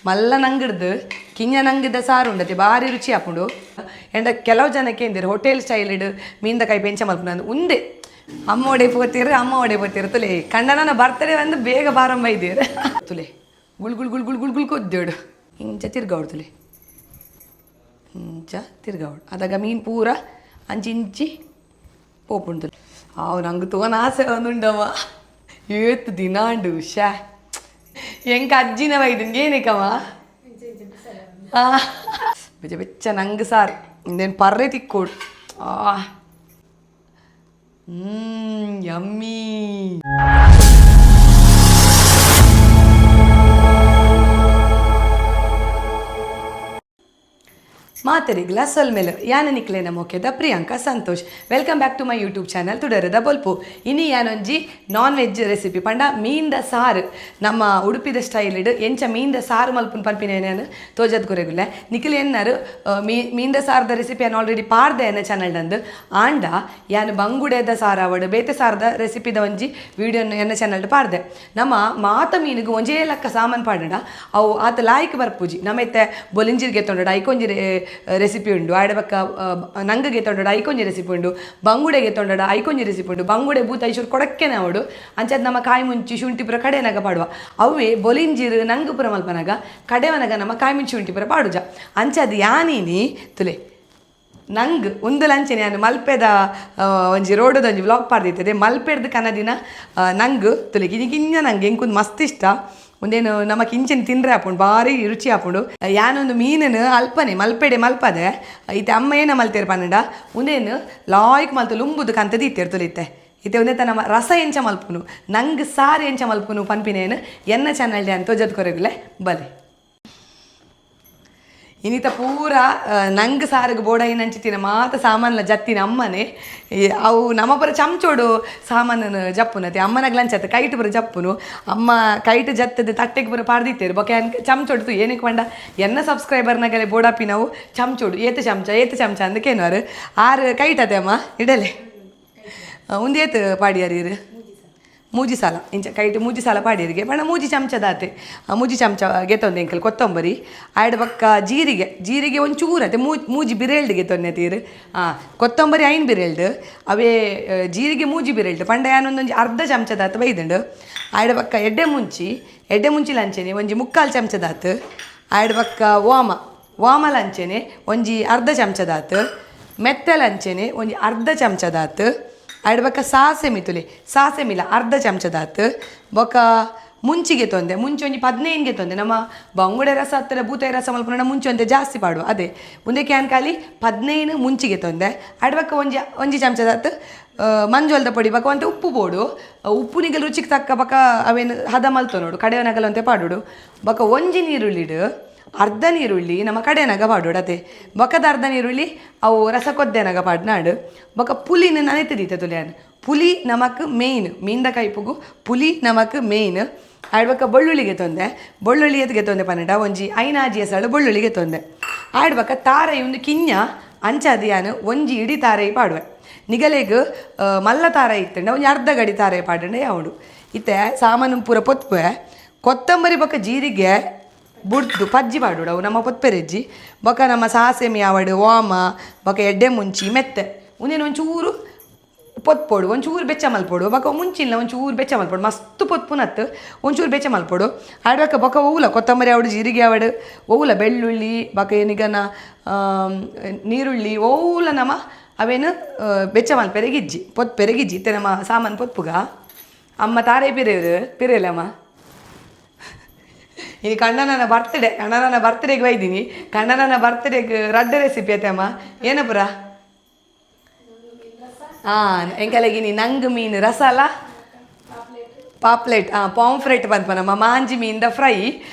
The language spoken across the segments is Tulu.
ಮಲ್ಲ ನಂಗಿಡ್ದು ಕಿಂಜ ನಂಗಿದ ಸಾರು ಉಂಡತೆ ಭಾರಿ ರುಚಿ ಆಪುಂಡು. ಎಂಡ ಕೆಲವು ಜನಕ್ಕೆ ಎಂದಿರು ಹೋಟೆಲ್ ಸ್ಟೈಲ್ ಮೀನ್ದ ಕೈಪು ಎಂಚ ಮಲ್ಪುನ ಉಂದೆ. ಅಮ್ಮ ಒಡೆ ಪೋತೀರು, ಅಮ್ಮ ಒಡೆ ಪೋತೀರು. ತುಲೆ ಕಂಡನ ಬರ್ತಡೇ ಬಂದು ಬೇಗ ಬಾರಂಬ ಇದ್ದೀರು. ತುಲೆ ಗುಳ್ ಗುಳ್ ಗುಳ್ ಗುಳ್ ಗುಳ್ ಗುಳ್ ಕೊದ್ದೇಡು. ಇಂಚ ತಿರ್ಗಾವಡು ತುಲೆ, ಇಂಚ ತಿರ್ಗಾವಡು. ಅದಾಗ ಮೀನು ಪೂರ ಅಂಚಿ ಇಂಚಿ ಪೋಪುಂಡು. ಆವು ನಂಗೆ ತೋನ ಆಸೆ ಒಂದುಂಡಮ್ಮ. ಏತ್ ದಿನಾಂಡು ಶ್ಯಾ ಎಂಕ ಅಜ್ಜಿನ ವೈದ್ಯನ್ಗೆ ಏನಕ್ಕಮ್ಮ ಬೆಚ್ಚ ಬೆಚ್ಚ ನಂಗೆ ಸಾರು ಇಂದೇನು ಪರ್ರೆ ತಿಕ್ಕೋಡು. ಆ ಯಮ್ಮಿ. ಮಾತರಿಗ್ಲ ಸೊಲ್ಮೆಲು ಯಾನ ನಿಕ್ಲೆನ ಮೊಕೆದ Priyanka Santosh. Welcome back to my YouTube channel ತುಡರದ ಬೊಲ್ಪು. ಇನಿ ಯಾನೊಂಜಿ non veg recipe ಪಂಡ ಮೀನ್ದ ಸಾರು, ನಮ್ಮ ಉಡುಪಿದ ಸ್ಟೈಲ್ ಎಂಚ ಮೀನ್ದ ಸಾರು ಮಲ್ಪುನ್ ಪನ್ಪಿನ ನಾನು ತೋಜದ್ ಕೊರೆಗುಲ್ಲೆ. ನಿಖಿಲ್ ಎನ್ನಾರು ಮೀನ್ದ ಸಾರದ ರೆಸಿಪಿಯನ್ನು ಆಲ್ರೆಡಿ ಪಾಡ್ದೆ ಎನ್ನ ಚಾನಲ್ ಅಂದು. ಆಂಡ ಯಾನು ಬಂಗುಡೆದ ಸಾರಾವಡು ಬೇತೆ ಸಾರದ ರೆಸಿಪಿದ ಒಂಜಿ ವಿಡಿಯೋ ಎನ್ನ ಚಾನಲ್ ಪಾಡ್ದೆ. ನಮ್ಮ ಮಾತ ಮೀನಿಗೆ ಒಂಜೇ ಲಕ್ಕ ಸಾಮಾನು ಪಾಡಂಡ ಅವು ಆತ ಲಾಯ್ಕ್ ಬರ್ಪುಜಿ. ನಮ್ಮ ಇತ್ತೆ ಬೊಲಿಂಜಿರ್ಗೆ ತೊಂಡ ಐಕೊಂಜಿ ರೆಸಿಪಿ ಉಂಡು, ಆಡ ಬಕ್ಕ ನಂಗಗೆ ತೊಂಡಡ ಐಕೊಂಜಿ ರೆಸಿಪಿ ಉಂಡು, ಬಂಗುಡೆಗೆ ತೊಂಡಡ ಐಕೊಂಜಿ ರೆಸಿಪಿ ಉಂಡು. ಬಂಗುಡೆ ಬೂತ ಐಶೂರು ಕೊಡಕ್ಕೆನ ಅವಡು ಅಂಚದ್ ನಮ್ಮ ಕಾಯಿ ಮುಂಚಿ ಶುಂಠಿ ಪುರ ಕಡೆನಗ ಪಾಡುವ. ಅವೇ ಬೊಲಿಂಜಿರು ನಂಗು ಪುರ ಮಲ್ಪನಗ ಕಡೆವನಗ ನಮ್ಮ ಕಾಯಿ ಮುಂಚಿ ಶುಂಠಿ ಪುರ ಪಾಡುಜ. ಅಂಚದ್ ಯಾನೀನಿ ತುಲೆ ನಂಗ್ ಒಂದು ಲಂಚನೆ ಯಾನು ಮಲ್ಪೆದ ಒಂಜಿ ರೋಡದ ಒಂಜಿ ವ್ಲಾಗ್ ಪಾಡ್ದಿತ್ತದೆ. ಮಲ್ಪೆಡ್ದು ಕನದಿನ ನಂಗ್ ತುಲೆ ಕಿಂಜ ಕಿಂಜ ನಂಗೆ ಎಂಕೊಂದು ಮಸ್ತ್ ಇಷ್ಟ. ಒಂದೇನು ನಮ್ಮ ಕಿಂಚನ್ ತಿಂದ್ರೆ ಆಪುಂಡು, ಭಾರಿ ರುಚಿ ಆಪುಂಡು. ಯಾನೊಂದು ಮೀನನ್ನು ಅಲ್ಪನೆ ಮಲ್ಪೆಡೆ ಮಲ್ಪದೆ. ಇತ್ತೆ ಅಮ್ಮ ಏನ ಮಲ್ತೇರು ಪನ್ನಡ ಉಂದೇನು ಲಾಯ್ಕ್ ಮಲ್ತು ಲುಂಬುದು ಕಂತದಿ ಇತ್ತೇರು ತುಲಿತ್ತೆ. ಇತ್ತೆ ಒಂದೇ ನಮ್ಮ ರಸ ಎಂಚ ಮಲ್ಪುನು, ನಂಗೆ ಸಾರು ಎಂಚ ಮಲ್ಪುನು ಪನ್ಪಿನೇನು ಎನ್ನ ಚಾನಲ್ ಅಂತ ತೋಜದ್ ಕೊರೆಗುಲೆ ಬಲೆ. ಇನ್ನಿತ ಪೂರ ನಂಗೆ ಸಾರಿಗೆ ಬೋಡೈನ ಅಂಚಿತ್ತಿನ ಮಾತ ಸಾಮಾನ್ಲ ಜತ್ತಿನ ಅಮ್ಮನೆ. ಅವು ನಮ್ಮ ಪುರ ಚಮಚೋಡು ಸಾಮಾನನ್ನು ಜಪ್ಪುನತೆ. ಅಮ್ಮನಗ್ಲ ಅಂಚತ್ತ ಕೈಟ್ ಪುರ ಜಪ್ಪುನು. ಅಮ್ಮ ಕೈಟ್ ಜತ್ತದ ತಟ್ಟೆಗೆ ಪುರ ಪಾಡ್ದಿತ್ತೇರು. ಬೊಕ ಚಮಚೋಡು ಏನಕ್ಕೆ ಪಂಡ ಎನ್ನ ಸಬ್ಸ್ಕ್ರೈಬರ್ನಗಲೆ ಬೋಡಾಪಿ ನಾವು ಚಮಚೋಡು ಏತ ಚಮಚ ಏತ ಚಮಚ ಅಂದಕೇನವರು ಆರು ಕೈಟತೆ ಅಮ್ಮ ಇಡಲೆ ಉಂದೇತ್ ಪಾಡಿಯಾರು ಇರು ಮೂಜಿ ಸಾಲ ಇಂಚ ಕೈಟ್ ಮೂಜಿ ಸಾಲ ಪಾಡಿಯರಿಗೆ ಪಂಡ ಮೂಜಿ ಚಮಚದಾತೆ. ಮೂಜಿ ಚಮಚ ಗೆತ್ತೊಂದು ಎಂಕಲ್ ಕೊತ್ತಂಬರಿ. ಆಯ್ಡ್ ಬಕ್ಕ ಜೀರಿಗೆ, ಜೀರಿಗೆ ಒಂಚೂರು ಅತೆ ಮೂಜಿ ಬಿರೇಲ್ಡ್ ಗೆತ್ತೊಂದೆ ತೀರು. ಕೊತ್ತಂಬರಿ ಐನ್ ಬಿರೇಲ್ಡ್ ಅವೇ, ಜೀರಿಗೆ ಮೂಜಿ ಬಿರೇಲ್ಡ್ ಪಂಡ ಯಾನೊಂದೊಂಜಿ ಅರ್ಧ ಚಮಚದಾತ್ ಬೈದುಂಡು. ಆಯ್ಡ್ ಬಕ್ಕ ಎಡ್ಡೆ ಮುಂಚಿ, ಎಡ್ಡೆ ಮುಂಚಿ ಲಂಚೆನೆ ಒಂಜಿ ಮುಕ್ಕಾಲು ಚಮಚದಾತ್. ಆಯ್ಡ್ ಬಕ್ಕ ವಾಮ, ವಾಮ ಲಂಚೆನೆ ಒಂಜಿ ಅರ್ಧ ಚಮಚದಾತ್. ಮೆತ್ತೆ ಲಂಚೆನೆ ಒಂಜಿ ಅರ್ಧ ಚಮಚದಾತ್. ಆಯ್ಡ್ ಬೊಕ್ಕ ಸಾಸೆಮಿ ತುಲೆ, ಸಾಸೆಮಿಲ ಅರ್ಧ ಚಮಚದಾತ್. ಬೊಕ್ಕ ಮುಂಚಿಗೆ ತೊಂದೆ, ಮುಂಚೆ ಒಂಜಿ 15ಗೆ ತೊಂದೆ. ನಮ್ಮ ಬಂಗುಡೆ ರಸ ಹತ್ತಿರ ಬೂತಾಯಿ ರಸ ಮಲ್ಪುನ ಮುಂಚೆ ಒಂತೆ ಜಾಸ್ತಿ ಪಾಡುವ. ಅದೇ ಒಂದೇ can ಖಾಲಿ 15 ಮುಂಚಿಗೆ ತೊಂದೆ. ಆಯ್ಡ್ ಬೊಕ್ಕ ಒಂಜಿ ಒಂಜಿ ಚಮಚದಾತ್ ಮಂಜೊಲ್ದ ಪೊಡಿ. ಬೊಕ್ಕ ಒಂತೆ ಉಪ್ಪು ಬೋಡು. ಉಪ್ಪು ನಿಗಲ್ ರುಚಿಗೆ ತಕ್ಕ. ಬೊಕ್ಕ ಅವೇನು ಹದ ಮಲ್ತೊ ನೋಡು, ಕಡೆಯವನಗಲ ಒಂತೆ ಪಾಡುಡು. ಬೊಕ್ಕ ಒಂಜಿ ನೀರುಳ್ಳಿಡು ಅರ್ಧ ನೀರುಳ್ಳಿ ನಮ್ಮ ಕಡೆನಗ ಪಾಡೋಡು ಅತೆ. ಬೊಕ್ಕದ ಅರ್ಧ ನೀರುಳ್ಳಿ ಅವು ರಸ ಕೊದ್ದೆನಗ ಪಾಡ್ನಾಡು. ಬೊಕ್ಕ ಪುಲಿನ ನನೆತಿದೀತೆ ತುಲಿಯಾನ್. ಪುಲಿ ನಮಕ್ ಮೇಯ್ನ್, ಮೀನ್ದ ಕೈಪುಗು ಪುಲಿ ನಮಕ್ ಮೇಯ್ನ್. ಆಯ್ಡ್ ಬೊಕ್ಕ ಬೆಳ್ಳುಳ್ಳಿಗೆ ತೊಂದೆ. ಬೆಳ್ಳುಳ್ಳಿ ಎತ್ಗೆ ತೊಂದೆ ಪನ್ನಡ ಒಂಜಿ ಐನಾಜಿ ಎಸಳು ಬೆಳ್ಳುಳ್ಳಿಗೆ ತೊಂದೆ. ಆಯ್ಡ್ ಬೊಕ್ಕ ತಾರೈ ಒಂದು ಕಿಂಜ ಅಂಚಾದಿಯಾನು ಒಂಜಿ ಇಡೀ ತಾರೈ ಪಾಡುವೆ. ನಿಗಲೆಗ್ ಮಲ್ಲ ತಾರೈ ಇತ್ತಂಡ ಒಂಜಿ ಅರ್ಧ ಗಡಿ ತಾರೈ ಪಾಡಂಡ ಯಾವುಂಡು. ಇತ್ತೆ ಸಾಮಾನು ಪೂರ ಪೊತ್ಪೆ. ಕೊತ್ತಂಬರಿ ಬೊಕ್ಕ ಜೀರಿಗೆ ಬುಡ್ದು ಪಜ್ಜಿ ಪಾಡುಡು, ಅವು ನಮ್ಮ ಪೊತ್ಪೆರೆಜ್ಜಿ. ಬೊಕ್ಕ ನಮ್ಮ ಸಾಸೆಮಿ ಆವಡು, ವಾಮ, ಬೊಕ್ಕ ಎಡ್ಡೆ ಮುಂಚಿ, ಮೆತ್ತೆ ಉಂದೇನು ಒಂಚೂರು ಪೊತ್ಪೊಡು, ಒಂಚೂರು ಬೆಚ್ಚ ಮಲ್ಪೊಡು. ಬೊಕ್ಕ ಮುಂಚಿಲ್ಲ ಒಂಚೂರು ಬೆಚ್ಚ ಮಲ್ಪೊಡು, ಮಸ್ತ್ ಪೊತ್ಪುನತ್ತು ಒಂಚೂರು ಬೆಚ್ಚ ಮಲ್ಪೊಡು. ಆಡ್ಬಕ್ಕ ಬೊಕ್ಕ ಒವ್ಲ ಕೊತ್ತಂಬರಿ ಆವಡು, ಜೀರಿಗೆ ಆವಡು, ಒವ್ಲ ಬೆಳ್ಳುಳ್ಳಿ, ಬೊಕ್ಕ ಏನಿಗನ ನೀರುಳ್ಳಿ ಒವ್ಲ ನಮ್ಮ ಅವೇನು ಬೆಚ್ಚ ಮಲ್ಪೆರೆಗಿಜ್ಜಿ, ಪೊತ್ಪೆರೆಗಿಜ್ಜಿ. ಇತ್ತೆ ನಮ್ಮ ಸಾಮಾನು ಪೊತ್ಪುಗ. ಅಮ್ಮ ತಾರೇ ಪಿರೇರು ಪಿರೇಲಮ್ಮ. ಈ ಕಣ್ಣನ ಬರ್ತ್ಡೇ, ಕಣ್ಣನ ಬರ್ತ್ಡೇಗೆ ಒಯ್ದೀನಿ. ಕಣ್ಣನ ಬರ್ತ್ಡೇಗೆ ರಡ್ಡ ರೆಸಿಪಿ ಅಮ್ಮ. ಏನಪುರ ಹಾಂ ಎಂಕಲೆಗಿನಿ ನಂಗ್ ಮೀನು ರಸಾಲ ಪಾಪ್ಲೆಟ್, ಪಾಂಫ್ರೆಟ್ ಬಂದ್ಪ ನಮ್ಮ ಮಾಂಜಿ ಮೀನ್ದ ಫ್ರೈ.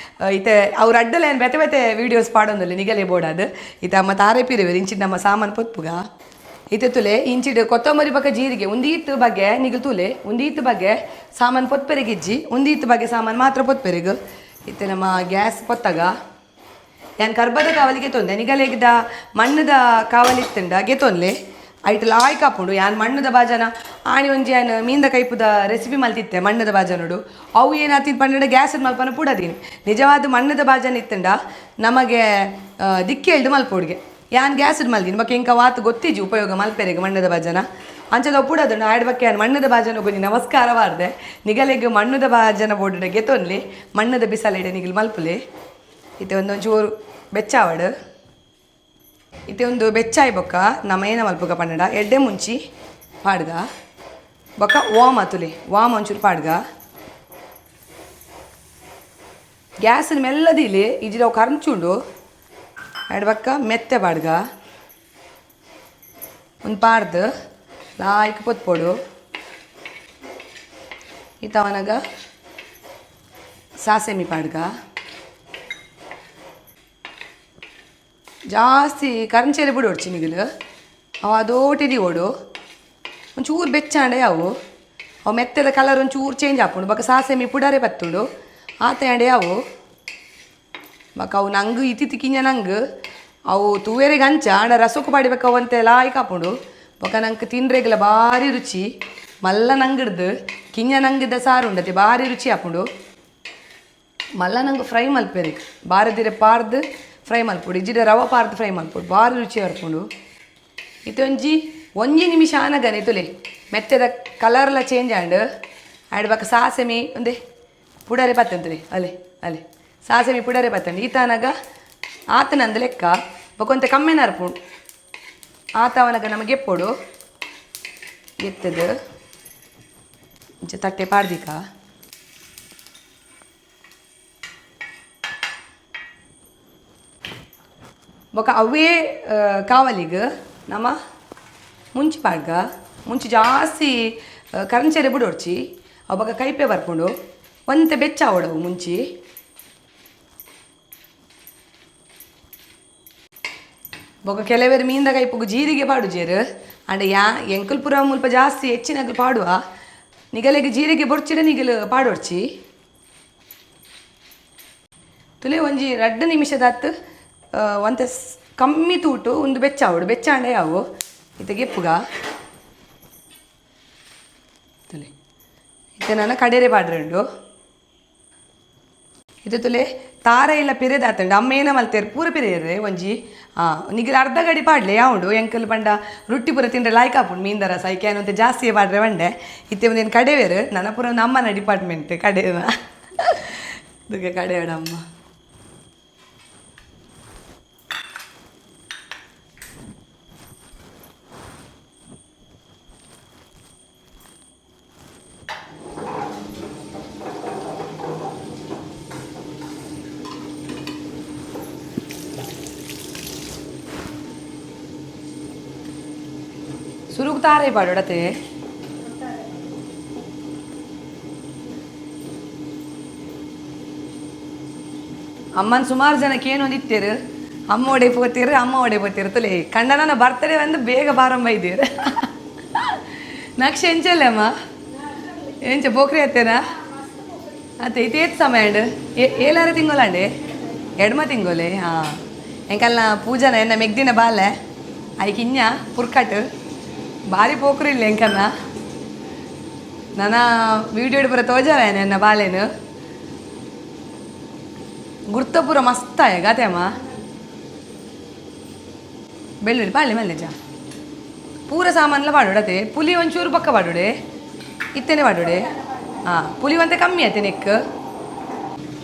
ಇತ್ತೆ ಅವ್ರು ಅಡ್ಡಲ ಏನು ಬೇತೆ ಬೇತೆ ವೀಡಿಯೋಸ್ ಪಾಡೊಂದಿಲ್ಲ, ನಿಗಲೆ ಬೋಡಾದು. ಇತ್ತೆ ಅಮ್ಮ ತಾರೆ ಪಿರಿವೆರ್. ಇಂಚಿಡ್ ನಮ್ಮ ಸಾಮಾನು ಪೊತ್ಪುಗ. ಇತ್ತೆ ತುಲೆ ಇಂಚಿಡ್ ಕೊತ್ತಂಬರಿ ಬಕ್ಕ ಜೀರಿಗೆ ಒಂದೀತ್ ಬಗ್ಗೆ ನಿಗಲ್ ತುಲೆ ಒಂದೀತ್ ಬಗ್ಗೆ ಸಾಮಾನು ಪೊತ್ಪೆರೆಗಿಜ್ಜಿ, ಒಂದೀತ್ ಬಗ್ಗೆ ಸಾಮಾನು ಮಾತ್ರ ಪೊತ್ಪೆರೆಗ್. ಇತ್ತೆ ನಮ್ಮ ಗ್ಯಾಸ್ ಪೊತ್ತಾಗ ಯಾನ್ ಕರ್ಬದ ಕಾವಲಿಗೆ ತೊಂದೆ. ನಿಗಲೆಗ್ದ ಮಣ್ಣದ ಕಾವಲಿ ಇತ್ತಂಡ ಗೆತೊನ್ಲೆ. ಐಟ್ ಲಾಯ್ಕ್ ಆಪುಂಡು. ಯಾನ್ ಮಣ್ಣುದ ಬಾಜನ ಆಣಿ ಒಂಜಿ ಯಾನ್ ಮೀನ್ದ ಕೈಪುದ ರೆಸಿಪಿ ಮಲ್ತಿತ್ತೆ ಮಣ್ಣುದ ಬಾಜನೋಡು. ಅವು ಏನಾತಿನ್ ಪಂಡ ಗ್ಯಾಸ್ ಮಲ್ಪನ ಪುಡದೀನಿ. ನಿಜವಾದ ಮಣ್ಣುದ ಬಾಜನ ಇತ್ತಂಡ ನಮಗೆ ದಿಕ್ಕೇಳ್ದು ಮಲ್ಪೋಡ್ಗೆ. ಯಾನ್ ಗ್ಯಾಸ್ ಮಲ್ದಿನಿ ಬೊಕ್ಕ ಎಂಕ ವಾತ್ ಗೊತ್ತಿಜಿ ಉಪಯೋಗ ಮಲ್ಪೆರೆಗ್ ಮಣ್ಣುದ ಬಾಜನ. ಅಂಚದ ಪುಡದುಂಡು ಆಯ್ಡ್ ಬೊಕ್ಕ ಯಾನ್ ಮಣ್ಣುದ ಬಾಜನ ಒಂಜಿ ನಮಸ್ಕಾರ ವಾರ್ದೆ. ನಿಗಲೆಗ್ ಮಣ್ಣುದ ಬಾಜನ ಬೋಡುಡ ಗೆತೊನ್ಲಿ, ಮಣ್ಣುದ ಬಿಸಲೆಡೆ ನಿಗಲ್ ಮಲ್ಪುಲೆ. ಇತ್ತೆ ಒಂದೊಂಚೂರು ಬೆಚ್ಚಾವಡು. ಇತ್ತೆ ಒಂದು ಬೆಚ್ಚಾಯಿ ಬೊಕ್ಕ ನಮ ಏನ ಮಲ್ಪುಗ ಪನ್ನಡ ಎಡ್ಡೆ ಮುಂಚಿ ಪಾಡ್ಗ ಬೊಕ್ಕ ವಾಮ ತುಲೆ ವಾಮ ಒಂಚೂರು ಪಾಡ್ಗ. ಗ್ಯಾಸ್ ಮೆಲ್ಲದಿಲಿ ಇಜಿಡ ಅವು ಕರಂಚುಂಡು. ಎಡ್ ಬೊಕ್ಕ ಮೆತ್ತೆ ಪಾಡ್ಗ ಒಂದು ಪಾಡ್ದು ಲಾಯ್ಕ್ ಪೊತ್ಪೊಡು. ಈತವನಗ ಸಾಸೆಮಿ ಪಾಡ್ಗ. ಜಾಸ್ತಿ ಕರಂಚೇರಿ ಬಿಡೋಡ್ಚಿ ನಿಗಲು ಅವು ಅದೋಟಿದಿ ಓಡು ಒಂಚೂರು ಬೆಚ್ಚಾಂಡೆ ಅವು ಅವು ಮೆತ್ತೆದ ಕಲರ್ ಒಂಚೂರು ಚೇಂಜ್ ಆಪುಂಡು. ಬೊಕ್ಕ ಸಾಸೆಮಿ ಪುಡಾರೆ ಬತ್ತುಂಡು ಆತಂಡೆ ಅವು. ಬೊಕ್ಕ ಅವು ನಂಗೆ ಇತ್ತಿತ್ತಿ ಕಿಂಜ ನಂಗೆ ಅವು ತೂವೆರೆಗ್ ಅಂಚ ಆಂಡ ರಸೊಕ್ಕು ಪಾಡಿಬೇಕು ಅವಂತೆ ಲಾಯ್ಕ್ ಆಪುಂಡು. ಬೊಕ್ಕ ನಂಗೆ ತಿನ್ರೆಗ್ಲ ಭಾರಿ ರುಚಿ. ಮಲ್ಲ ನಂಗಿಡ್ದು ಕಿಂಜ ನಂಗಿದ್ದ ಸಾರು ಉಂಡತೆ ಭಾರಿ ರುಚಿ ಆಪುಂಡು. ಮಲ್ಲ ನಂಗೆ ಫ್ರೈ ಮಲ್ಪೆರೆಗ್ ಬಾರದಿರೆ ಪಾರ್ದು ಫ್ರೈ ಮಲ್ಪೊಡು, ಇಜ್ಜಿಡ ರವ ಪಾರ್ದು ಫ್ರೈ ಮಲ್ಪೊಡು, ಭಾರಿ ರುಚಿ ಬರ್ಪುಂಡು. ಇತ್ತೊಂಜಿ ಒಂಜಿ ನಿಮಿಷ ಆನಗನೆ ತುಲೆ ಮೆತ್ತೆದ ಕಲರ್ಲ ಚೇಂಜ್ ಆಂಡ್. ಆಯ್ಡ್ ಬೊಕ್ಕ ಸಾಸೆಮಿ ಒಂದೇ ಪುಡರೆ ಬತ್ತಂತಲೆ ಅಲೆ ಅಲೆ ಸಾಸೆಮಿ ಪುಡರೆ ಬತ್ತಂಡು. ಈತಾನಗ ಆತನಂದು ಲೆಕ್ಕ ಬೊಕ್ಕ ಒಂತೆ ಕಮ್ಮೆನ ಅರ್ಪುಂಡು. ಆತವನಗ ನಮಗೆ ಎಪ್ಪೊಡು ಎತ್ತದು ಇಂಚ ತಟ್ಟೆ ಪಾಡ್ದಿಕ. ಬೊಕ್ಕ ಅವೇ ಕಾವಲಿಗೆ ನಮ್ಮ ಮುಂಚಿ ಪಾಡ್ಗ. ಮುಂಚಿ ಜಾಸ್ತಿ ಕರಂಚೆರೆ ಬಿಡೋಡ್ಚಿ ಅವು ಬೊಕ್ಕ ಕೈಪೆ ಬರ್ಪುಂಡು. ಒಂತೆ ಬೆಚ್ಚ ಆವಡವು ಮುಂಚಿ. ಬೊಕ್ಕ ಕೆಲವರು ಮೀನ್ದ ಕೈಪುಗು ಜೀರಿಗೆ ಪಾಡುಜೇರು. ಅಂಡ ಯಾ ಎಂಕುಲ್ ಪುರ ಮುಲ್ಪ ಜಾಸ್ತಿ ಹೆಚ್ಚಿನಗ್ಲು ಪಾಡುವ. ನಿಗಲೆಗ್ ಜೀರಿಗೆ ಬೊರ್ಚಿಡ ನಿಗಲು ಪಾಡೊಡ್ಚಿ. ತುಲೆ ಒಂಜಿ ರಡ್ಡು ನಿಮಿಷದಾತ್ ಒಂತೆ ಕಮ್ಮಿ ತೂಟು ಒಂದು ಬೆಚ್ಚ ಆವಡು. ಬೆಚ್ಚಾಂಡೆ ಯಾವು ಇತ್ತೆ ಗೆಪ್ಪುಗ ತುಲೆ. ಇತ್ತೆ ನಾನು ಕಡೇರೆ ಪಾಡ್ರೆ ಇದು ತುಲೆ ತಾರ ಇಲ್ಲ ಪಿರೆದಾತಂಡು ಅಮ್ಮ ಏನ ಮಲ್ತೇರು ಪೂರ ಪಿರೆಯರ್ರೆ ಒಂಜಿ ನಿಗಲ್ ಅರ್ಧ ಗಡಿ ಪಾಡ್ಲೆ ಯಾವುಂಡು ಎಂಕಲ್ ಪಂಡ ರೊಟ್ಟಿ ಪೂರ ತಿಂಡ್ರೆ ಲಾಯ್ಕ್ ಆಪುಂಡು ಮೀನ್ದ ರಸ ಐಕೆ ಅಂತ ಜಾಸ್ತಿ ಪಾಡ್ರೆ ಬಂಡೆ. ಇತ್ತೆ ಒಂದೇನು ಕಡೆವೇರು ನನ್ನ ಪೂರ ಅಮ್ಮನ ಡಿಪಾರ್ಟ್ಮೆಂಟ್ ಕಡೆವ ಇದಕ್ಕೆ ಕಡೆಯಡ ಅಮ್ಮ. ಸುರುಗ್ ತಾರೆ ಪಾಡೋಡತೆ. ಅಮ್ಮನ ಸುಮಾರು ಜನಕ್ಕೆ ಏನು ಒಂದು ಇತ್ತೀರು ಅಮ್ಮ ಒಡೆ ಪೋತೀರು ಅಮ್ಮ ಒಡೆ ಪೋತೀರು ತುಲೆ ಕಂಡನ ಬರ್ತಡೇ ಬಂದು ಬೇಗ ಬಾರಂಬ ಇದ್ದೀರು. ನಕ್ಷ ಎಂಚಲ್ಲ ಅಮ್ಮ ಎಂಚ ಬೋಕ್ರಿ ಅತ್ತೇನಾ ಅತ್ತೆ ಇತ್ತು ಏತ್ ಸಮಯ ಅಂಡ್ ಏಲಾರ ತಿಂಗೋಲಾಂಡೆ ಎಡ್ಮ ತಿಂಗೋಲೆ. ಹಾಂ ಎಂಕಲ್ನ ಪೂಜಾನ ಎನ್ನ ಮೆಗ್ದಿನ ಬಾಲೆ ಐಕ್ ಇನ್ನ ಪುರ್ಕಟ್ ಭಾರಿ ಪೋಕ್ರು ಇಲ್ಲ ಎಂಕನ್ನ. ನನ್ನ ವೀಡಿಯೋ ಪೂರ ತೋಜಾವೇನೆ ಎನ್ನ ಬಾಲೆನು ಗುರ್ತ ಪೂರ ಮಸ್ತ್ ಆಯ ಗಾತೆ ಅಮ್ಮ. ಬೆಳ್ಳುಳ್ಳಿ ಪಾಳೆ ಮಲ್ಲೆಜ ಪೂರ ಸಾಮಾನ್ಲ ಪಾಡೋಡತೆ. ಪುಲಿ ಒಂಚೂರು ಪಕ್ಕ ಪಾಡೋಡೆ ಇತ್ತೇನೆ ಪಾಡೋಡೆ. ಹಾಂ ಪುಲಿ ಒಂತೆ ಕಮ್ಮಿ ಆಯ್ತೆ ನೆಕ್.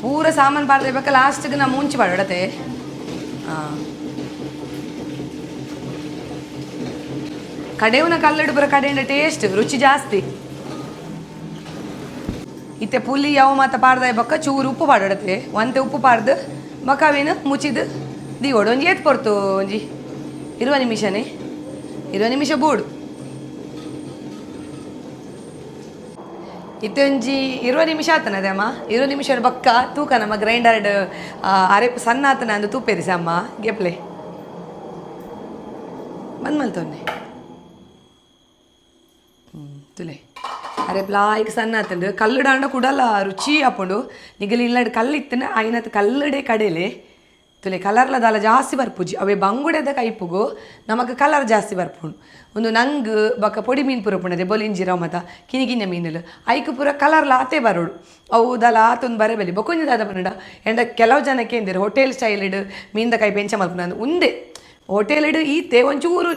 ಪೂರ ಸಾಮಾನು ಪಾಡ್ರೆ ಲಾಸ್ಟ್ಗೆ ನಾ ಮುಂಚೆ ಪಾಡೋಡತೆ. ಹಾಂ ಕಡೆಯವನ ಕಲ್ಲಡು ಪೂರ ಕಡೆಯಿಂದ ಟೇಸ್ಟ್ ರುಚಿ ಜಾಸ್ತಿ. ಇತ್ತೆ ಪುಲಿ ಯಾವ ಮಾತ ಪಾಡ್ದ ಬೊಕ್ಕ ಚೂರು ಉಪ್ಪು ಪಾಡೋಡತೆ. ಒಂತೆ ಉಪ್ಪು ಪಾಡ್ದು ಬೊಕ್ಕ ಅವೇನು ಮುಚ್ಚಿದ್ದು ದೀವೋಡು ಒಂಜಿ ಏತ್ ಪೊರ್ತು ಒಂಜಿ 20 ನಿಮಿಷನೇ 20 ನಿಮಿಷ ಬೋಡು. ಇತ್ತೆ ಒಂಜಿ 20 ನಿಮಿಷ ಆತನದೆ ಅಮ್ಮ. 20 ನಿಮಿಷ ಬೊಕ್ಕ ತೂಕ ನಮ್ಮ ಗ್ರೈಂಡರ್ಡ್ ಅರೆಪು ಸಣ್ಣ ಆತನ ಅಂದು ತೂಪೇರಿಸ ಅಮ್ಮ ಗೆಪ್ಲೆ ಬಂದ್ ಮಲ್ತೊನ್ನೆ ತುಲೆ ಅರೆ ಲಾಯ್ಕ್ ಸಣ್ಣ ಆತಂಡು ಕಲ್ಲುಡಾಂಡ ಕುಡಲ ರುಚಿ ಆಪುಂಡು. ನಿಗಲ್ ಇಲ್ಲಡ್ ಕಲ್ಲು ಇತ್ತನ ಐನತ್ ಕಲ್ಲುಡೆ ಕಡೆಲೆ ತುಲೆ ಕಲರ್ಲ ದಾಲ ಜಾಸ್ತಿ ಬರ್ಪುಜಿ. ಅವೇ ಬಂಗುಡೆದ ಕೈಪುಗು ನಮಕ್ ಕಲರ್ ಜಾಸ್ತಿ ಬರ್ಪುಂಡು. ಒಂದು ನಂಗ್ ಬೊಕ ಪೊಡಿ ಮೀನು ಪೂರ ಪುಣದೆ ಬೊಲಿಂಜಿ ರೌಮತ ಕಿನಿ ಕಿನ್ಯ ಮೀನುಲು ಐಕ್ ಪೂರ ಕಲರ್ಲ ಆತೆ ಬರೋಡು. ಅವು ದಾಲ ಆತೊಂದು ಬರಬಲಿ. ಬೊಕೊಂಜಿ ದಾದ ಪಂಡ ಎಂಡ ಕೆಲವು ಜನಕ್ಕೆ ಎಂದಿರು ಹೋಟೆಲ್ ಸ್ಟೈಲ್ಡ್ ಮೀನ್ದ ಕೈಪು ಎಂಚ ಮಲ್ಪುನ ಉಂದೆ ಹೋಟೆಲ್ಡ್ ಈತೆ ಒಂಚೂರು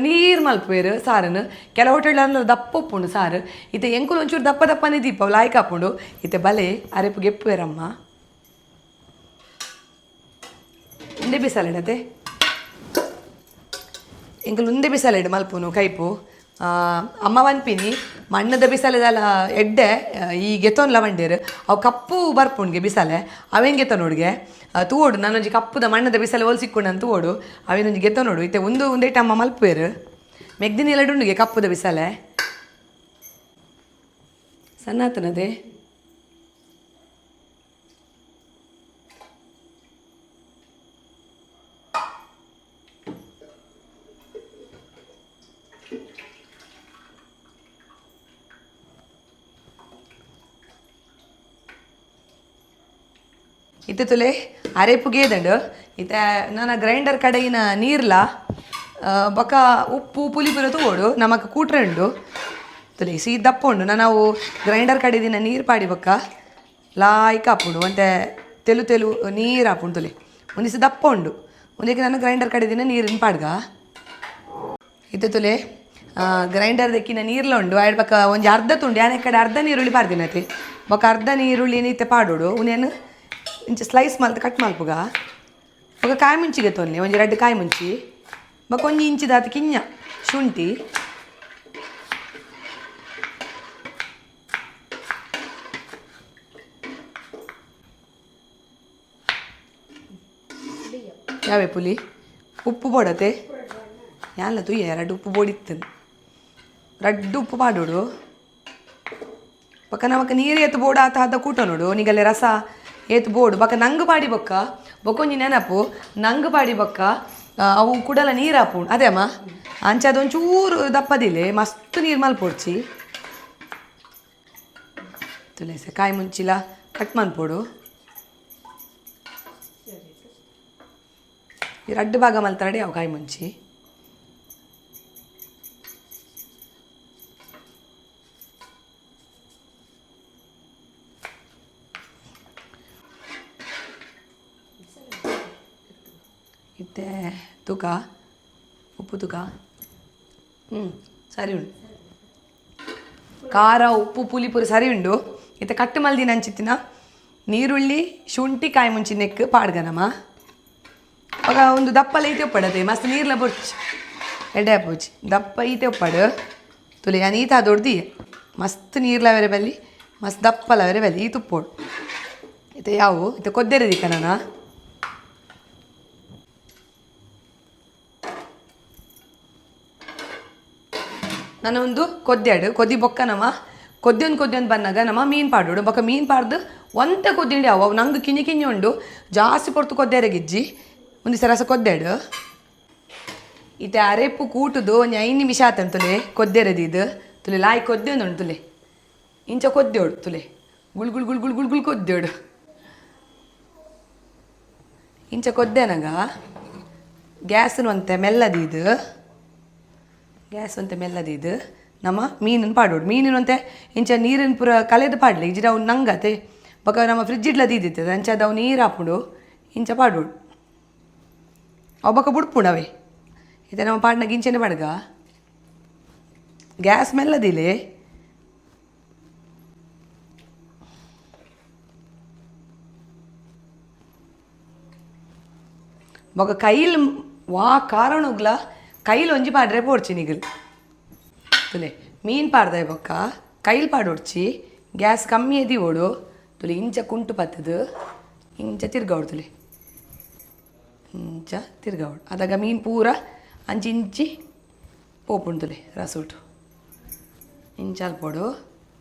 ನೀರು ಮಲ್ಪುವೆರ್ ಸಾರನ್. ಕೆಲವು ಹೋಟೆಲ್ ಅಂದ್ರೆ ದಪ್ಪ ಉಪ್ಪುಂಡು ಸಾರು. ಇತ್ತೆ ಎಂಕುಲು ಒಂಚೂರು ದಪ್ಪ ದಪ್ಪನೇ ದೀಪ ಲಾಯ್ಕ್ ಆಪುಂಡು. ಇತ್ತೆ ಬಲೆ ಅರೆಪು ಗೆಪ್ಪುವೆರಮ್ಮ. ಉಂದೆ ಬಿಸಾಲೆಡತೆ ಎಂಕುಲು ಉಂದೆ ಬಿಸಾಲೆಡ್ ಮಲ್ಪುನು ಕೈಪು. ಅಮ್ಮ ಪನ್ಪಿನಿ ಮಣ್ಣದ ಬಿಸಾಲೆದಲ್ಲ ಎಡ್ಡೆ ಈ ಗೆತೊನ್ಲ ಬಂಡೇರು ಅವು ಕಪ್ಪು ಬರ್ಪುಂಡ್ಗೆ ಬಿಸಾಲೆ ಅವೇನು ಗೆತೊನೋಡ್ಗೆ ತೂವೋಡು. ನಾನೊಂಜಿ ಕಪ್ಪುದ ಮಣ್ಣದ ಬಿಸಾಲೆ ಓಲ್ ಸಿಕ್ಕೊಂಡು ಅಂತ ತೂವೋಡು ಅವೇನೊಂಜಿ ಗೆತೊನೋಡು. ಇತ್ತೆ ಒಂದು ಒಂದೇಟ ಅಮ್ಮ ಮಲ್ಪುವೆರು ಮೆಗ್ದಿನ ಎರಡುಂಡುಗೆ ಕಪ್ಪುದ ಬಿಸಾಲೆ ಸಣ್ಣಾತನದೆ. ಇತ್ತೆ ತುಲೆ ಅರೆಪು ಗೇದಂಡು. ಇತ್ತೆ ನನ್ನ ಗ್ರೈಂಡರ್ ಕಡೆಯಿನ ನೀರ್ಲ ಬೊಕ ಉಪ್ಪು ಪುಲಿ ಪೂರ ತೂವೊಡು ನಮಕ್ ಕೂಟ್ರೆ ಉಂಡು. ತುಲೆ ಸೀ ದಪ್ಪ ಉಂಡು. ನಾವು ಗ್ರೈಂಡರ್ ಕಡೆದಿನ ನೀರು ಪಾಡಿ ಬೊಕ್ಕ ಲಾಯ್ಕ್ ಆಪುಂಡು. ಒಂತೆ ತೆಲು ತೆಲು ನೀರು ಆಪುಂಡು ತುಲೆ. ಒಂದಿಸ ದಪ್ಪ ಉಂಡು. ಒಂದಕ್ಕೆ ನಾನು ಗ್ರೈಂಡರ್ ಕಡೆದಿನ ನೀರಿನ ಪಾಡ್ಗ. ಇತ್ತೆ ತುಲೆ ಗ್ರೈಂಡರ್ ದಕ್ಕಿನ ನೀರ್ಲ ಉಂಡು. ಆಯ್ಡ್ ಬೊಕ್ಕ ಒಂಜಿ ಅರ್ಧ ತುಂಡು ಯಾನೆ ಕಡೆ ಅರ್ಧ ನೀರುಳ್ಳಿ ಪಾಡ್ದಿನತೆ. ಬೊಕ್ಕ ಅರ್ಧ ನೀರುಳ್ಳಿ ಇತ್ತೆ ಪಾಡೋಡು. ಉನೇನು ಇಂಚ ಸ್ಲೈಸ್ ಮಲ್ತ್ ಕಟ್ ಮಲ್ಪುಗ. ಬೊಕ ಕಾಯಿ ಮುಂಚಿಗೆ ತೊನ್ನೆ ಒಂಜಿ ರಡ್ಡ್ ಕಾಯಿ ಮುಂಚಿ ಬೊಕ ಒಂಜಿ ಇಂಚಿದಾತ್ ಕಿಂಜ ಶುಂಠಿ. ಯಾವೆ ಪುಲಿ ಉಪ್ಪು ಬೋಡತೆ ಯಾನ್ಲ ತುಯ್ಯ ರಡ್ಡ್ ಉಪ್ಪು ಬೋಡಿತ್ತು ರಡ್ಡ್ ಉಪ್ಪು ಪಾಡೋಡು. ಬೊಕ ನಮಕ್ ನೀರು ಏತ್ ಬೋಡ ಆತ ಅದ ಕೂಟ ನೋಡು ನಿಗಲೆ ರಸ ಏತ್ ಬೋಡು. ಬೊಕ ನಂಗ್ ಪಾಡಿ ಬೊಕ್ಕ ಬೊಕೊಂಜಿ ನೆನಪು ನಂಗ್ ಪಾಡಿ ಬೊಕ್ಕ ಅವು ಕುಡಲ ನೀರು ಆಪುಂಡು ಅದೇ ಅಮ್ಮ. ಅಂಚ ಅದೊಂಚೂರು ದಪ್ಪದಿಲೆ ಮಸ್ತ್ ನೀರು ಮಲ್ಪೊಡ್ಚಿ. ತುಳಸಿ ಕಾಯಿ ಮುಂಚಿಲ ಕಟ್ ಮನ್ಪೊಡು. ಈ ರಡ್ಡು ಭಾಗ ಮಲ್ತಾಡಿ ಅವು ಕಾಯಿ ಮುಂಚಿ. ಇತ್ತೆ ತೂಕ ಉಪ್ಪು ತೂಕ ಸರಿ ಉಂಡು. ಖಾರ ಉಪ್ಪು ಪುಲಿ ಪೂರ ಸರಿ ಉಂಡು. ಇತ್ತೆ ಕಟ್ಟು ಮಲ್ದಿನ ಅಂಚಿತ್ತಿನ ನೀರುಳ್ಳಿ ಶುಂಠಿ ಕಾಯಿ ಮುಂಚಿ ನೆಕ್ ಪಾಡ್ಗನಮ್ಮ. ಅವಾಗ ಒಂದು ದಪ್ಪಲ ಈತೆ ಉಪ್ಪಡತೆ ಮಸ್ತ್ ನೀರ್ಲ ಬೊರ್ಚಿ ಎಡ್ಡೆ ಆಪುಜಿ ದಪ್ಪ ಈತೆ ಉಪ್ಪಡು ತುಲೆ ಯಾನ್ ಈತ ದೊಡ್ದಿ ಮಸ್ತ್ ನೀರ್ಲ ಬೇರೆ ಬಲ್ಲಿ ಮಸ್ತ್ ದಪ್ಪಲ ಬೇರೆ ಬಲ್ಲಿ ಈತ ಉಪ್ಪೋಡು. ಇತ್ತೆ ಯಾವು ಇತ್ತೆ ಕೊದ್ದೆರೆ ದಿಕ್ಕ ನಾನು ಒಂದು ಕೊದ್ಯಾಡು ಕೊದ್ದಿ ಬೊಕ್ಕ ನಮ ಕೊದ್ಯೊಂದು ಕೊದ್ಯೊಂದು ಬನ್ನಾಗ ನಮ್ಮ ಮೀನು ಪಾಡೋಡು. ಬೊಕ್ಕ ಮೀನು ಪಾಡ್ದು ಒಂತೆ ಕೊದ್ದಿಂಡಿ ಅವು ಅವು ನಂಗೆ ಕಿಂಜಿ ಕಿಂಜಿ ಉಂಡು ಜಾಸ್ತಿ ಪೊರ್ತು ಕೊದ್ದೆರಗಿಜ್ಜಿ ಒಂದು ಸರಸ ಕೊದ್ದಾಡು. ಇತ್ತೆ ಅರೆಪು ಕೂಟುದು ಒಂಜಿ 5 ನಿಮಿಷ ಆತಂತುಲೆ ತುಲೆ ಕೊದ್ದೆರದಿದ್ದು ತುಲೆ ಲಾಯ್ ಕೊದ್ದೆ ಉಂಟು ತುಲೆ ಇಂಚ ಕೊದ್ದೆೋಡು ತುಲೆ ಗುಳ್ ಗುಳ್ ಗುಳ್ ಗುಳ್ ಗುಳ್ ಗುಳ್ ಕೊದ್ದೆೋಡು. ಇಂಚ ಕೊದ್ದೆನಾಗ ಗ್ಯಾಸನ್ನು ಒಂತೆ ಮೆಲ್ಲದಿದ್ದು ಗ್ಯಾಸ್ ಒಂತೆ ಮೆಲ್ಲದಿದ್ದು ನಮ್ಮ ಮೀನನ್ನು ಪಾಡೋಡು. ಮೀನಿನಂತೆ ಇಂಚ ನೀರಿನ ಪೂರ ಕಲೆದು ಪಾಡಲಿ ಇಜ್ಜಿಡ ಅವು ನಂಗತೆ ಬೊಕ ನಮ್ಮ ಫ್ರಿಜ್ ಇಡ್ಲ ದೀದಿತ್ತದ ಅಂಚ ಅದು ಅವು ನೀರು ಹಾಪುಂಡು ಇಂಚ ಪಾಡೋಡು. ಅವು ಬೊಕ ಬುಡ್ಪುಂಡು ಅವೇ. ಇತ್ತೆ ನಮ್ಮ ಪಾಡ್ನಾಗ ಇಂಚನೆ ಪಾಡ್ಗ ಗ್ಯಾಸ್ ಮೆಲ್ಲದಿಲೆ. ಬೊಕ ಕೈಲ್ ವಾ ಕಾರಣಗ್ಲ ಕೈಲ್ ಒಂಜಿ ಪಾಡ್ರೆ ಪೋಡ್ಚಿ ನಿಗಲ್ ತುಲೆ ಮೀನು ಪಾಡ್ದಾಯ ಬೊಕ್ಕ ಕೈಲ್ ಪಾಡೊಡ್ಚಿ ಗ್ಯಾಸ್ ಕಮ್ಮಿ ಎದಿ ಓಡು ತುಲೆ ಇಂಚ ಕುಂಟು ಪತ್ತದು ಇಂಚ ತಿರ್ಗಾವಡು ತುಲೆ ಇಂಚ ತಿರ್ಗಾವಡು. ಅದಾಗ ಮೀನು ಪೂರ ಅಂಚಿ ಇಂಚಿ ಪೋಪುಂಡು ತುಲೆ ರಸೋಟು ಇಂಚ ಅಲ್ಪೊಡು.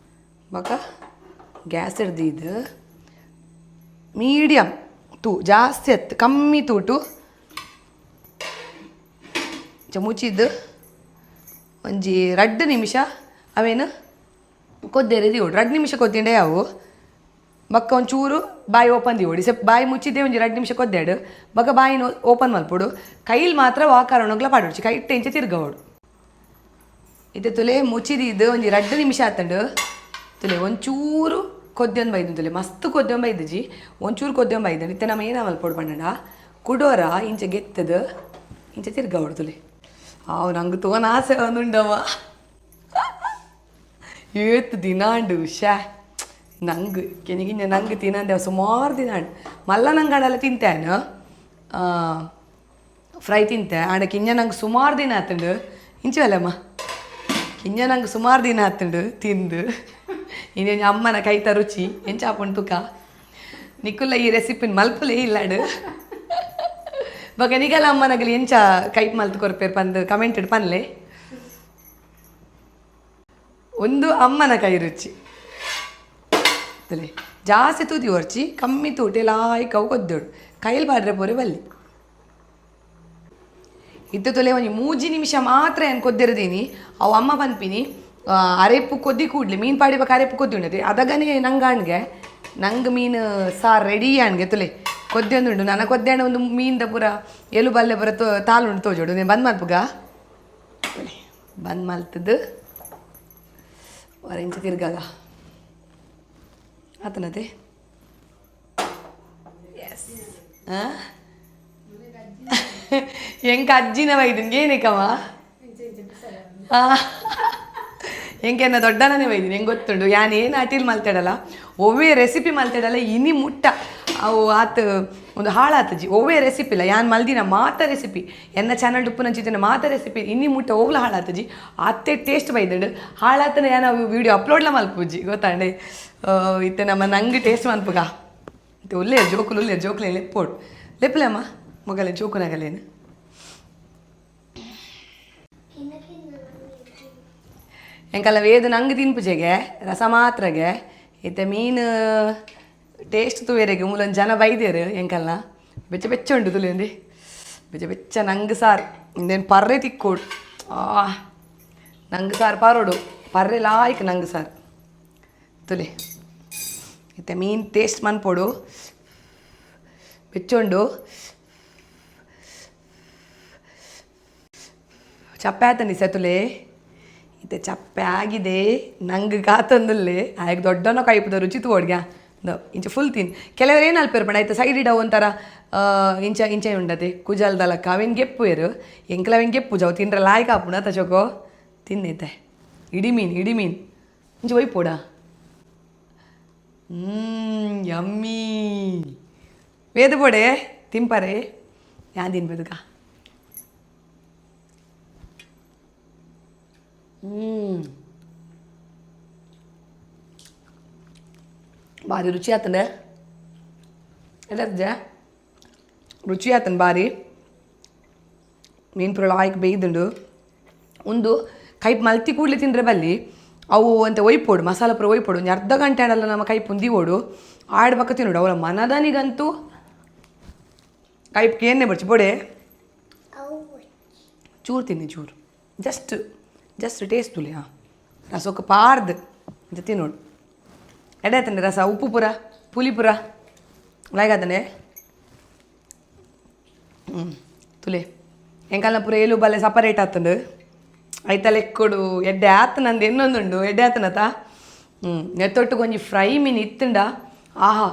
ಬೊಕ ಗ್ಯಾಸ್ ಹಿಡ್ದಿದ್ದು ಮೀಡಿಯಮ್ ತೂ ಜಾಸ್ತಿ ಅತ್ತು ಕಮ್ಮಿ ತೂಟು ಮುಚ್ಚಿದ್ದು ಒಂಜಿ ರಡ್ಡ್ ನಿಮಿಷ ಅವೇನು ಕೊದ್ದೆರೆ ದೀವೊಡು. 2 ನಿಮಿಷ ಕೊದ್ದಿಂಡೆ ಅವು ಬೊಕ್ಕ ಒಂಚೂರು ಬಾಯಿ ಓಪನ್ ದಿವೊಡು ಸೆಪ್ ಬಾಯಿ ಮುಚ್ಚಿದ್ದೆ ಒಂಜಿ 2 ನಿಮಿಷ ಕೊದ್ದೆಡು ಬೊಕ್ಕ ಬಾಯಿನ ಓಪನ್ ಮಲ್ಪೊಡು ಕೈಲ್ ಮಾತ್ರ ವಾಕಾರಣಗ್ಲ ಪಾಡೊಡ್ಚಿ ಕೈಟ್ ಇಂಚ ತಿರ್ಗವೊಡು ಇತ್ತೆ ತುಲೆ ಮುಚ್ಚಿದಿದ್ದು ಒಂಜಿ 2 ನಿಮಿಷ ಆತಂಡು ತುಲೆ ಒಂಚೂರು ಕೊದ್ದೊಂದು ಬೈದು ತುಲೆ ಮಸ್ತ್ ಕೊದ್ದೊಂದು ಬೈದುಜಿ ಒಂಚೂರು ಕೊದ್ದೊಂದು ಬೈದು ಇತ್ತೆ ನಮ್ಮ ಏನ ಮಲ್ಪೊಡು ಪಂಡಂಡ ಕುಡೋರ ಇಂಚ ಗೆತ್ತದು ಇಂಚ ತಿರ್ಗವೊಡು ತುಲೆ ಆವು ನಂಗೆ ತೋನ ಆಸೆ ಒಂದುಂಡವ ಏತ್ ದಿನಾಂಡು ಶ್ಯಾ ನಂಗೆ ಕೆನಿಗಿಂಜ ನಂಗೆ ತಿನ್ನಂದೆ ಸುಮಾರು ದಿನ ಅಂಡು ಮಲ್ಲ ನಂಗೆ ಅಡಲ್ಲ ತಿಂತೇನು ಫ್ರೈ ತಿಂತೆ ಆಂಡ ಕಿಂಜ ನಂಗೆ ಸುಮಾರು ದಿನ ಆತಂಡು ಇಂಚವಲ್ಲಮ್ಮ ಕಿಂಜ ನಂಗೆ ಸುಮಾರು ದಿನ ಆತಂಡು ತಿಂದು ಇನ್ನೇನು ಅಮ್ಮನ ಕೈತ ರುಚಿ ಎಂಚ ಆಪುಂಡು ತುಕ ನಿಕ್ಕುಲ್ಲ ಈ ರೆಸಿಪಿನ ಮಲ್ಪುಲೇ ಇಲ್ಲಾಡು ಬೊಕ ನಿಗಲ ಅಮ್ಮನಗಲಿ ಎಂಚ ಕೈಪ್ ಮಲ್ತು ಕೊರ್ಪೇರು ಪಂದು ಕಮೆಂಟ್ ಪನ್ಲೆ ಒಂದು ಅಮ್ಮನ ಕೈ ರುಚಿ ತಲೆ ಜಾಸ್ತಿ ತೂತಿ ಒರ್ಚಿ ಕಮ್ಮಿ ತೂಟೆ ಲಾಯ್ಕ್ ಅವು ಕೊದ್ದೋಡು ಕೈಲಿ ಪಾಡ್ರೆ ಪೋರೆ ಬಲ್ಲಿ ಇತ್ತು ತೊಲೆ ಒಂಜಿ 3 ನಿಮಿಷ ಮಾತ್ರ ಏನು ಕೊದ್ದಿರದೀನಿ ಅವು ಅಮ್ಮ ಪನ್ಪಿನಿ ಅರೆಪ್ಪು ಕೊದ್ದಿ ಕೂಡ್ಲಿ ಮೀನು ಪಾಡಿಬೇಕು ಅರೆಪ್ಪು ಕೊದ್ದಿ ಉಂಡತಿ ಅದಗನೇ ನಂಗೆ ಅಣ್ಗೆ ನಂಗೆ ಮೀನು ಸಾರು ರೆಡಿ ಅಣ್ಗೆ ತುಲೆ ಕೊದ್ದೆ ಉಂಡು ನನ್ನ ಕೊದ್ದೆ ಒಂದು ಮೀನ್ದ ಪೂರ ಎಲು ಬಲ್ಲೆ ಪೂರ ತೋ ತಾಳುಂಡು ತೋಜೋಡು నేను ಬಂದ್ ಮಲ್ಪುಗ ಬಂದ್ ಮಲ್ತದ್ದು ವರೆಂಚ ತಿರ್ಗಾಗ ಆತನತೆ ಎಸ್ ಎಂಕ ಅಜ್ಜಿನ ವೈದಿನ್ ಏನಕ್ಕಮ್ಮ ಎಂಕೆನ್ನ ದೊಡ್ಡನೇ ವೈದಿನಿ ಹೆಂಗೆ ಗೊತ್ತುಂಡು ಯಾನ್ ಏನು ಅಟಿಲ್ ಮಲ್ತಾಡಲ್ಲ ಒವ್ವೇ ರೆಸಿಪಿ ಮಲ್ತಾಡಲ್ಲ ಇನಿ ಮುಟ್ಟ ಅವು ಆತ ಒಂದು ಹಾಳಾತಜಿ ಒವ್ವೇ ರೆಸಿಪಿ ಇಲ್ಲ ಯಾನ್ ಮಲ್ದಿನ ಮಾತ ರೆಸಿಪಿ ಎನ್ನ ಚಾನಲ್ ಡುಪ್ಪು ಮಾತ ರೆಸಿಪಿ ಇನ್ನಿ ಮುಟ್ಟ ಓವ್ಲ ಹಾಳಾತಜಿ ಅತ್ತೆ ಟೇಸ್ಟ್ ಬೈದಂಡು ಹಾಳಾತನ ಯಾನ್ ಅವು ವೀಡಿಯೋ ಅಪ್ಲೋಡ್ಲ ಮಲ್ಪುಜಿ ಗೊತ್ತಾಂಡೆ ಇತ್ತೆ ನಮ್ಮ ನಂಗೆ ಟೇಸ್ಟ್ ಮನ್ಪುಗ ಇತ್ತೆ ಒಳ್ಳೆ ಜೋಕುಲು ಒಳ್ಳೆ ಜೋಕುಲೆ ಲೆಪ್ಪೋಡು ಲೆಪ್ಪಲೆ ಅಮ್ಮ ಮೊಗಲೆ ಜೋಕುನಗಲೇನು ಎಂಕಲ್ಲ ವೇದ ನಂಗೆ ತಿನ್ಪುಜೆಗೆ ರಸ ಮಾತ್ರಗೆ ಇತ್ತೆ ಮೀನು ಟೇಸ್ಟ್ ತುವೇರೆಗೆ ಮೂಲೊಂದು ಜನ ಬೈದೇರು ಎಂಕಲ್ನ ಬೆಚ್ಚ ಬೆಚ್ಚ ಉಂಟು ತುಲಿಯಂದಿ ಬೆಚ್ಚ ಬೆಚ್ಚ ನಂಗೆ ಸಾರು ಇಂದೇನು ಪರ್ರೆ ತಿಕ್ಕೋಡು ಆ ನಂಗೆ ಸಾರು ಪಾರೋಡು ಪರ್ರೆ ಲಾಯ್ಕ್ ನಂಗೆ ಸಾರು ತುಲೆ ಇತ್ತೆ ಮೀನು ಟೇಸ್ಟ್ ಮನ್ಪೋಡು ಬೆಚ್ಚುಂಡು ಚಪ್ಪೆ ಆತನಿ ಸತುಲೆ ಇತ್ತೆ ಚಪ್ಪೆ ಆಗಿದೆ ನಂಗೆ ಕಾತಂದುಲ್ಲೆ ಆಯ್ಕೆ ದೊಡ್ಡನ ಕೈಪದ ರುಚಿ ತೋಡ್ಗ ಇಂಚ ಫುಲ್ ತಿನ್ ಕೆಲವರು ಏನು ಅಲ್ಪೇರು ಪಂಡ ಆಯ್ತು ಸೈಡ್ ಇಡ ಒಂಥರ ಇಂಚ ಇಂಚ ಉಂಡತೆ ಕುಜಲ್ದಲಕ್ಕ ಅವೇನು ಗೆಪ್ಪು ಎಂಕಲ ಅವೇನು ಗೆಪ್ಪು ಜಾವು ತಿಂದ್ರೆ ಲಾಯ್ಕ್ ಆಪುಣ ತಚೋಕೋ ತಿನ್ನೈತೆ ಇಡಿ ಮೀನು ಇಡಿ ಮೀನು ಇಂಚ ಒಯ್ಪೋಡ ಯಮ್ಮಿ ವೇದ ಪೋಡೆ ತಿಂಪಾರೆ ಯಾನ್ ತಿನ್ಬೇದುಕ ಭಾರಿ ರುಚಿ ಆತಂಡೆ ಎಲ್ಲ ರುಚಿ ಆತನ ಭಾರಿ ಮೀನು ಪುರ ಲಾಯ್ಕ್ ಬೇಯ್ದುಂಡು ಒಂದು ಕೈಪ್ ಮಲ್ತಿ ಕೂಡಲೇ ತಿಂದರೆ ಬಲ್ಲಿ ಅವು ಅಂತ ಒಯ್ಪೋಡು ಮಸಾಲ ಪೂರ ಒಯ್ಪೋಡು ಒಂದು ಅರ್ಧ ಗಂಟೆ ಆಡಲ್ಲ ನಮ್ಮ ಕೈಪ್ ಉಂದಿ ಓಡು ಆಡ್ಬಕ್ಕ ತಿನ್ನೋಡು ಅವರ ಮನದನಿಗಂತೂ ಕೈಪ್ ಏನೇ ಬರ್ಚಿ ಬೋಡೆ ಚೂರು ತಿನ್ನಿ ಚೂರು just just taste ತುಲಿ ಹಾಂ ರಸೊಕ್ಕ ಪಾರ್ದು ಅಂತ ತಿನ್ನೋಡು ಎಡೆ ಆತಂಡೆ ರಸ ಉಪ್ಪು ಪೂರ ಪುಲಿ ಪೂರ ಲಾಯ್ಗಾತಂಡೆ ಹ್ಞೂ ತುಲೆ ಎಂಕಲ್ನ ಪೂರ ಏಲು ಬಲ್ಲೆ ಸಪರೇಟ್ ಆತಂಡು ಐತ ಲೆಕ್ಕೊಡು ಎಡ್ಡೆ ಆತನಂದು ಎನ್ನೊಂದುಂಡು ಎಡ್ಡೆ ಆತನತ ಹ್ಞೂ ನೆತ್ತೊಟ್ಟಿಗೆ ಒಂಜಿ ಫ್ರೈ ಮೀನು ಇತ್ತುಂಡ ಆಹಾ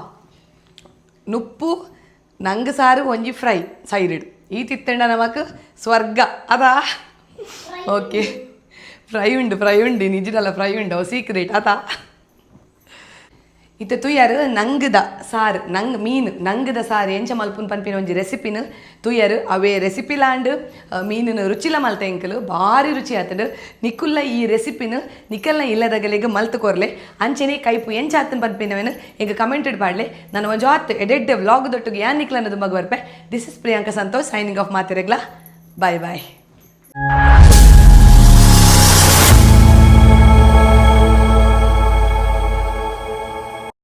ನುಪ್ಪು ನಂಗೆ ಸಾರು ಒಂಜಿ ಫ್ರೈ ಸೈರಿಡು ಈ ತಿತ್ತಂಡ ನಮಕ್ ಸ್ವರ್ಗ ಅದಾ ಓಕೆ ಫ್ರೈ ಉಂಡು ಫ್ರೈ ಉಂಡು ನಿಜದಲ್ಲ ಫ್ರೈ ಉಂಡು ಸೀಕ್ರೆಟ್ ಆತಾ ಇತ್ತೆ ತುಯ್ಯರ್ ನಂಗದ ಸಾರು ನಂಗ್ ಮೀನು ನಂಗದ ಸಾರು ಎಂಚ ಮಲ್ಪುನ್ ಪನ್ಪಿನ ಒಂಜಿ ರೆಸಿಪಿನ ತುಯ್ಯರ್ ಅವೇ ರೆಸಿಪಿ ಲಾಂಡ್ ಮೀನಿನ ರುಚಿಲ ಮಲ್ತ ಎಂಕಲು ಭಾರಿ ರುಚಿ ಆತಂಡು ನಿಕ್ಕುಲ್ಲ ಈ ರೆಸಿಪಿನ ನಿಕ್ಕಲ್ನ ಇಲ್ಲದಗಲಿಗೆ ಮಲ್ತು ಕೊರ್ಲೆ ಅಂಚೆನೆ ಕೈಪು ಎಂಚ ಆತನ್ ಪನ್ಪಿನವೇನು ಎಂಕ ಕಮೆಂಟೆಡ್ ಪಾಡ್ಲೆ ನಾನು ಒಂಜಿ ಆತ್ ಎಡೆಡ್ ವ್ಲಾಗ್ ದೊಟ್ಟಿಗೆ ಯಾನ್ ನಿಕ್ಲನ್ನದು ಮಗ ಬರ್ಪೆ. This is Priyanka Santosh signing off ಮಾತಿರಗ್ಲಾ. Bye bye.